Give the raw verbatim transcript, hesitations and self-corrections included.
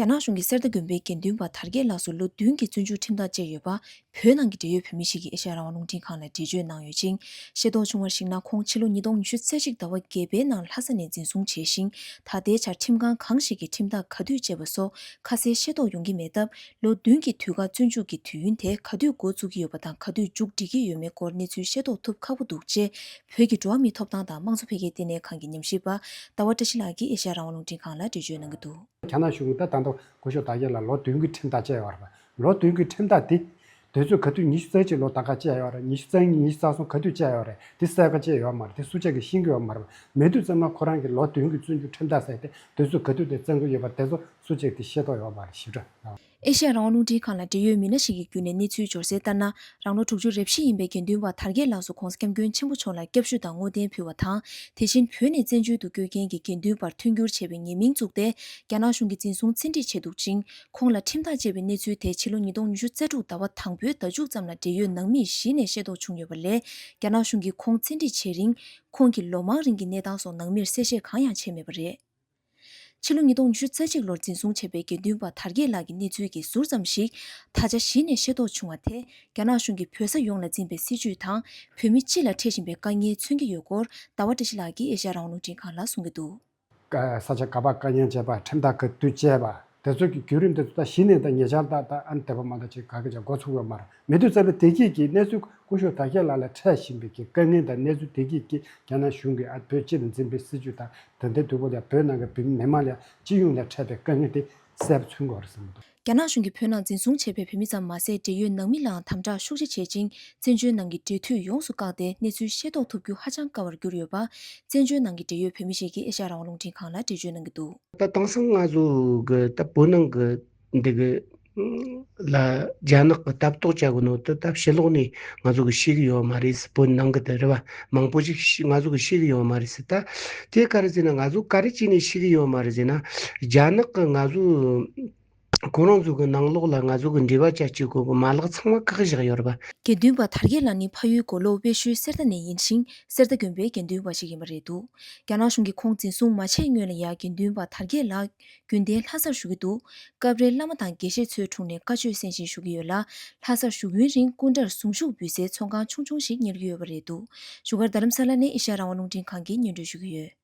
རྒྱ་ནག་གཞུང་གིས་གསེར་རྟ་དགོན་པའི་དགེ་འདུན་པ་དར་རྒྱས་ལགས་སུ་ལོ་བདུན་གྱི་བཙོན་འཇུག་ཁྲིམས་ཐག་བཅད་ཡོད་པ། བོད་ནང་གི་འབྲེལ་ཡོད་བོད་མི་ཞིག་གིས་ཨེ་ཤ་ཡ་རང་དབང་རླུང་འཕྲིན་ཁང་ལ་འགྲེལ་བརྗོད་གནང་ཡོད་ཅིང་། ཤེས་རྟོགས་བྱུང་བར་གཞིགས་ན། ཁོང་ཕྱི་ལོ་ཉིས་སྟོང་ཉི་ཤུ་རྩ་གཅིག་ཟླ་བ་བརྒྱད་པའི་ནང་ལྷ་ས་ནས་འཛིན་བཟུང་བྱས་ཤིང་། ད་ལྟའི་ཆར་ཁྲིམས་ཁང་གང་ཞིག་གིས་ཁྲིམས་ཐག་ག་དུས་བཅད་པ་སོགས་ཁ་གསལ་ཤེས་རྟོགས་ཡོང་གི་མེད་སྟབས། ལོ་བདུན་གྱི་དུས་བཀག་བཙོན་འཇུག་གི་དུས་ཡུན་དེ་ག་དུས་འགོ་བཙུགས་ཀྱི་ཡོད་པ་དང་། ག་དུས་མཇུག་སྒྲིལ་གྱི་ཡོད་མེད་སྐོར་གནས་ཚུལ་ཤེས་རྟོགས་ཐུབ་ཁག་པོ་འདུག་ཅེས། བོད་ཀྱི་འགྲོ་བ་མིའི་ཐོབ་ཐང་དང་དམངས་གཙོ་འཕེལ་རྒྱས་ལྟེ་གནས་ཁང་གི་ཉམས་ཞིབ་པ་ཟླ་བ་བཀྲ་ཤིས་ལགས་ཀྱིས་ཨེ་ཤ་ཡ་རང་དབང་རླུང་འཕྲིན་ཁང་ལ་འགྲེལ་བརྗོད་གནང་གི་འདུག། རྒྱ་ནག་གཞུང་གིས་ད་ད་དུང་སྐུ་ཞབས་དར་རྒྱས་ལགས་ལོ་བདུན་གྱི་ཁྲིམས་ཐག་བཅད་ཡོད་རེད་པ། ལོ་བདུན་གྱི་ཁྲིམས་ཐག་དེ། དེ་ཚོ་ག་དུས་ཉི་ཤུ་རྩ་གཅིག་ལོ་ད་ག་བཅད་ཡོད་རེད། ཉི་ཤུ་རྩ་གཉིས་ཉི་ཤུ་རྩ་གསུམ་ག་དུས་བཅད་ཡོད་རེད། དེ་གསལ་ཁ་བཅད་ཡོད་མ་རེད། དེ་སུ་གཅིག་གིས་ཤེས་ཀྱི་ཡོད་མ་རེད་པ། མེད་དུས་ཙམ་ལ་ཁོ་རང་གིས་ལོ་བདུན་གྱི་བཙོན་འཇུག་ཁྲིམས་ཐག་བཅད་དེ། དེ་ཚོ་ག་དུས་དེ་བཙོན་གྱི་ཡོད་པ་དེ་ཚོ་སུ་གཅིག་དེ་ཤེས་རྟོགས་ཡོད་མ་རེད། ཞིབ་ཕྲ། ཨེ་ཤ་ཡ་རང་དབང་རླུང་འཕྲིན་ཁང་ལ་འབྲེལ་ཡོད་མི་སྣ་ཞིག་གིས་བརྒྱུད་ནས་གནས་ཚུལ་འབྱོར་གསལ་ལྟར་ན། རང་ལོ་དྲུག་ཅུ་རེ་བཞི་ཡིན་པའི་དགེ་འདུན་པ་དར་རྒྱས་ལགས་སུ་༧གོང་ས་༧སྐྱབས་མགོན་ཆེན་པོ་མཆོག་ལ་སྐྱབས་ཞུ་དང་བསྔོ་རྟེན་ཕུལ་བ་དང་། དེ་བཞིན་བོད་ནས་བཙན་བྱོལ་དུ་བསྐྱོད་མཁན་གྱི་དགེ་འདུན་པར་མཐུན་འགྱུར་བྱས་པའི་ཉེས་མིང་བཙུགས་ཏེ། རྒྱ་ནག་གཞུང་གིས་འཛིན་བཟུང་བཙན་ཁྲིད་བྱས་འདུག་ཅིང་། ཁོང་ལ་ཁྲིམས་ཐག་བཅད་པའི་གནས་ཚུལ་དེ་ཕྱི་ལོ་ཉིས་སྟོང་ཉི་ཤུ་རྩ་དྲུག་ཟླ་བ་དང་པོའི་ཟླ་མཇུག་ཙམ་ལ་འབྲེལ་ཡོད་ནང་མིས་གཞི་ནས་ཤེས་རྟོགས་བྱུང་ཡོད་པ་ལས། རྒྱ་ནག་གཞུང་གིས་ཁོང་བཙན་ཁྲིད་བྱེད་རིང་། ཁོང་གིས་ལོ་མང་རིང་གི་གནས་སྟངས་སོགས་ནང་མིར་གསལ་བཤད་གང་ཡང་བྱས་མེད་པ་རེད། ཕྱི་ལོ་ཉིས་སྟོང་ཉི་ཤུ་རྩ་གཅིག་ལོར་འཛིན་བཟུང་བྱས་པའི་དགེ་འདུན་པ་དར་རྒྱས་ལགས་ཀྱི་གནས་ཚུལ་གྱི་ཟུར་ཙམ་ཞིག་ད་ཆ་གཞི་ནས་ཤེས་རྟོགས་བྱུང་བ་དེ། རྒྱ་ནག་གཞུང་གིས་བོད་ས་ཡོངས་ལ་འཛིན་པའི་སྲིད་བྱུས་དང་། བོད་མི་སྤྱི་ལ་འཕྲད་བཞིན་པའི་དཀའ་ངལ་མཚོན་གྱི་ཡོད་སྐོར། ཟླ་བ་བཀྲ་ཤིས་ལགས་ཀྱིས་ཨེ་ཤ་ཡ་རང་དབང་རླུང་འཕྲིན་ཁང་ལ་གསུང་གི་འདུག། ས་ཆ་ག་པར་བཀའ་ཉན་བྱས་པ། ཁྲིམས་ཐག་ག་དུས་བཅད་པ། དེ་ཚོ་གི་བརྒྱུད་རིམ་དེ་ཚོ་ད་གཞི་ནས་ད་ཉེ་ཆར་ད་ད་ཨ་ནི་དེ་པ་མ་ད་ཅིག་ག་གི་ཅག་འགོ་ཚུགས་ཡོད་མ་རེད། མེད་དུས་ཙམ་ལ་དེ་གྱད་ཀྱི་གནས་ཚུལ་སྐུ་ཞབས་དར་རྒྱས་ལགས་ལ་འཕྲད་བཞིན་པའི་གི་དཀའ་ངལ་དང་གནས་ཚུལ་དེ་གྱད་ཀྱི་རྒྱ་ནག་གཞུང་གིས་ཨ་བོད་སྤྱི་ལ་འཛིན་པའི་སྲིད་བྱུས་དང་། ད་ལྟའི་དུས་བབ་ལ་བོད་ནང་གི་བོད་མི་མི་མང་ལ་སྤྱི་ཡོངས་ལ་འཕྲད་པའི་དཀའ་ངལ་དེ་གསལ་པོ་མཚོན་གྱི་ཡོད་རེད་བསམ་གྱི་འདུག། རྒྱ་ནག་གཞུང་གིས་བོད་ནང་འཛིན་བཟུང་བྱས་པའི་བོད་མི་ཙམ་མ་ཟད། འབྲེལ་ཡོད་ནང་མི་ལའང་དམ་དྲག་ཤུགས་ཆེ་བྱེད་ཅིང་། བཙན་བྱོལ་ནང་གི་འབྲེལ་མཐུད་ཡོངས་སུ་བཀག་སྟེ། གནས་ཚུལ་ཤེས་རྟོགས་ཐུབ་རྒྱུ་ཧ་ཅང་དཀའ་བར་གྱུར་ཡོད་པ། བཙན་བྱོལ་ནང་གི་འབྲེལ་ཡོད་བོད་མི་ཞིག་གིས་ཨེ་ཤ་ཡ་རང་དབང་རླུང་འཕྲིན་ཁང་ལ་འགྲེལ་བརྗོད་གནང་གི་འདུག། ད་དེང་སང་ང་ཚོ་གི་ད་བོད་ནང་གི་འདི་གི་ལ་རྒྱ་ནག་གི་ལྟ་རྟོག་བྱ་གི་ནོ་དེ་ད་ཕྱི་ལོགས་ནས་ང་ཚོ་གི་ཤེས་གི་ཡོད་མ་རེད་ཟེར། བོད་ནང་གི་དེ་རེད་བ། མང་པོ་ཞིག་ཤེས་ང་ཚོ་གི་ཤེས་གི་ཡོད་མ་རེད་ཟེར། ད་དེ་ག་རེ་ཟེར་ན། ང་ཚོ་ག་རེ་བྱས་ནས་ཤེས་གི་ཡོད་མ་རེད་ཟེར་ན། རྒྱ་ནག་གི་ང་ཚོ་ཁོ་རང་ཚོ་གི་ནང་ལོགས་ལ་ང་ཚོ་གི་འབྲེལ་བ་བྱ་བྱེད་དགོས་གི་མ་ལག་ཚང་མ་བཀག་བཞག་ཡོད་རེད་བ། དགེ་འདུན་པ་དར་རྒྱས་ལགས་ནི་ཕ་ཡུལ་མགོ་ལོག་དབལ་ཤུལ་གསེར་རྟ་ནས་ཡིན་ཞིང་། གསེར་རྟ་དགོན་པའི་དགེ་འདུན་པ་ཞིག་ཡིན་པ་རེད་འདུག། རྒྱ་ནག་གཞུང་གིས་ཁོང་འཛིན་བཟུང་མ་བྱས་སྔོན་ལ་ཡང་། དགེ་འདུན་པ་དར་རྒྱས་ལགས་རྒྱུན་ལྡན་ལྷ་སར་བཞུགས་ཀྱི་འདུག། སྐབས་རེ་བླ་མ་དང་དགེ་བཤེས་ཚོའི་དྲུང་ནས་བཀའ་ཆོས་གསན་བཞིན་བཞུགས་ཀྱི་ཡོད་ལ། ལྷ་སར་བཞུགས་ཡུན་རིང་སྐུ་འདྲར་གཟུངས་གཞུག་འབུལ་སའི་ཚོགས་ཁང་ཆུང་ཆུང་ཞིག་གཉེར་གྱི་ཡོད་པ་རེད་འདུག། བཞུགས་སྒར་རྡ་རམ་ས་ལ་ནས་ཨེ་ཤ་ཡ་རང་དབང་རླུང་འཕྲིན་ཁང་གིས་སྙན་སྒྲོན་ཞུ་གི་ཡོད།